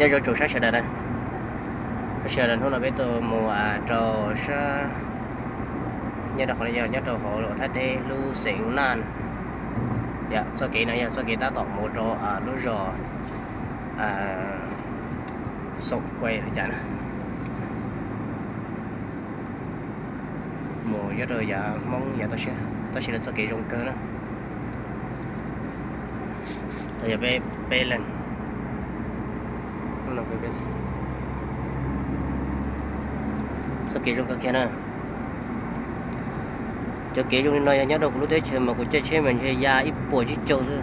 Nyob zoo tsoom saib sawv daws na, sawv daws hnub no peb tuaj mus rau sab, nyob rau qhov no yog nyob rau hauv Thaib teb lub xeev Naj, txoj kev no yog txoj kev tab tom mus rau lub zos Xoom Khuais li cas na. Mus nyob rau yav Hmoob yav toj siab, tab sis lawv txoj kev zoo kawg na. Yog peb, peb leeg, txoj kev zoo kawg kiag na. Cov kev zoo li no yog nyob rau kuv lub teb chaws mas kuv caij tsheb mas ntshe ya ib puas tsib caug xwb.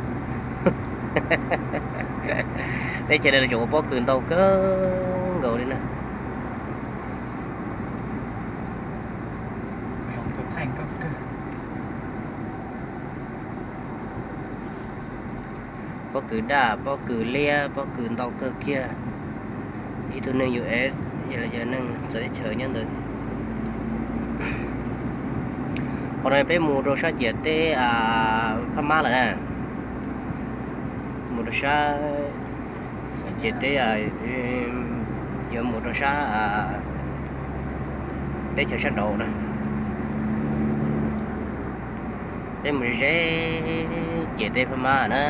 Teb chaws no lawv tseem ua pob kws ntau kawg nkaus li na. Pob kws daj, pob kws liab, pob kws ntau kawg kiag. Ib tug neeg U S, yog neeg txawv teb chaws nyob ntawd. Qhov no peb mus rau sab ciam teb Phab Mab lawm na. Mus rau sab ciam teb, yuav mus rau sab teb chaws sab nraud na. Peb mus ze ze ciam teb Phab Mab na.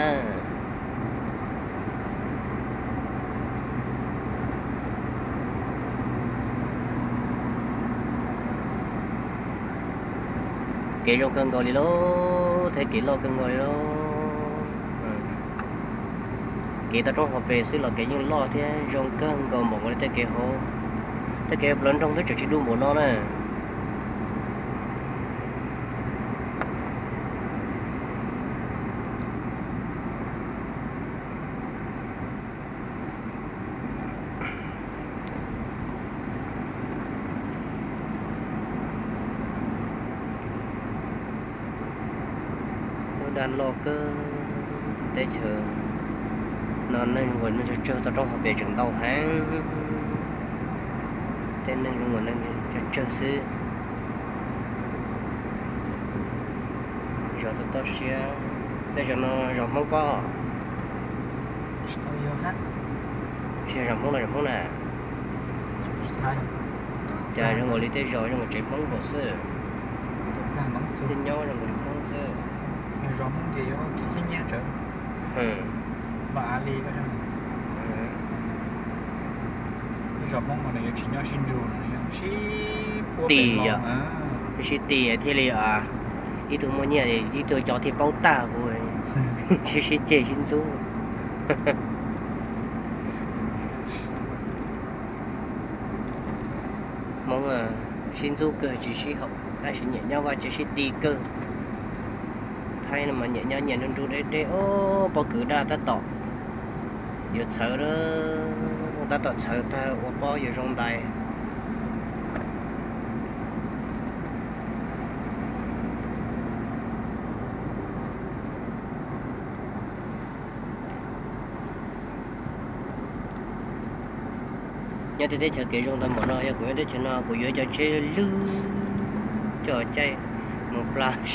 Kev zoo kawg nkaus li lauj, thiab kev loj kawg nkaus li lauj. Kev tau roob hauv pes xwb los kev yeej loj thiab zoo kawg nkaus npaum nkaus li tej kev hauv, tej kev hauv plawv nroog twb tseem tsis dub npaum no na. Lub daj loj kawg, teb chaws no neeg zoo nkaus neeg tsawg tsawg, tau roob hauv pes tseem ntau heev. Tej neeg zoo nkaus neeg tsawg tsawg xwb. Zos toj siab, tej zos no zos Hmoob pob? Tsis yog zos Hmoob los zos Hmoob na. Cas zoo nkaus li tej zos zoo nkaus tsev Hmoob nkaus xwb. Tej nyob zoo nkaus li Hmoob xwb. Tis yom, sib tis thiaj li ib tug muaj nyiaj, ib tug cov thiaj paub tag huv, sib sib ceg sib ntxub. Hmoob sib ntxub kawg tsis sib haum, tab sis nyiam nyob vaj tse sib ti kawg. Thaib no mas nyiam nyob nyiam nruj nruj deb deb, ob pob kws daj tab tom yuav txhawv, tab tom txhawv tag ua pob yuav zoo ntais. Nyob tej teb chaws kev zoo tau npaum no, yog kuv nyob teb chaws no kuv yuav cov tsheb lwj coj caij mus plas.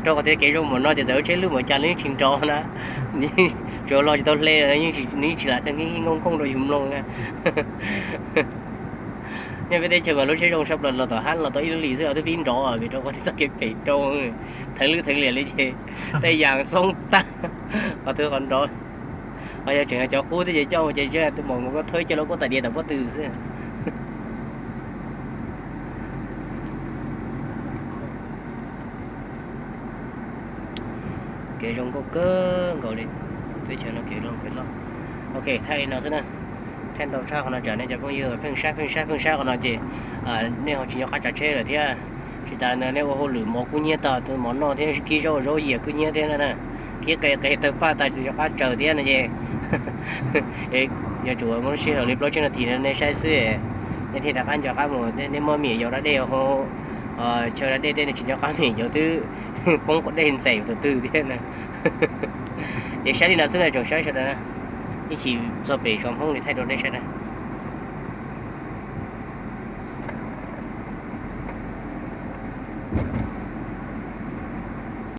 Rau qhov tias kev zoo npaum no ces txawm lub tsheb lwj npaum cas los yeej tsis nrov na. Tsuas los tsis tau hle, nws yeej tsis lam deeg nkauj nkauj rau yus mloog na. Nyob peb teb chaws mas lub tsheb zoo sab plaws los tom hab los tau ib lub hlis xwb los twb pib nrov, vim rau qhov tias txoj kev phem rau, theev lwj theev liam li ces tej yas xoob tag, qhov twg qhov nrov. Ho yog tseem yog cov qub thiab ces coj mus ces twb mam mus koj thawb coj los koj tais diav tawm pob tw xwb. Kev zoo nkauj kawg nkaus li, teb chaws no kev zoo kev loj. Ok, thaij li no xwb na. Thaij ntau tshaj qhov no tsam nej cov phooj ywg pheej saib pheej saib pheej saib qhov no ces nej ho tsis nco qab tsav tsheb lawm thiab. Tsis tas ntawd nej ua hauj lwm mov kub hnyiab tag, tus mov noj thiab kib zaub zaub yias kub hnyiab thiab na, kib qe qe tawg paj tas tsis nco qab tsaws thiab no ces yuav tsum muab sij hawm li plaub tsib nas this no nej saib xwb, nej thiaj rov qab nco qab mus. Nej muab me nyuam yaus da dej, chaw da dej tej nej tsis nco qab, me nyuam yaus twb poob quav dej ntxeem tus twg thiab na. Ces saib li no xwb na tsoom saib sawv daws na, ib chim txog pem zos Hmoob li thaij rau nej saib na.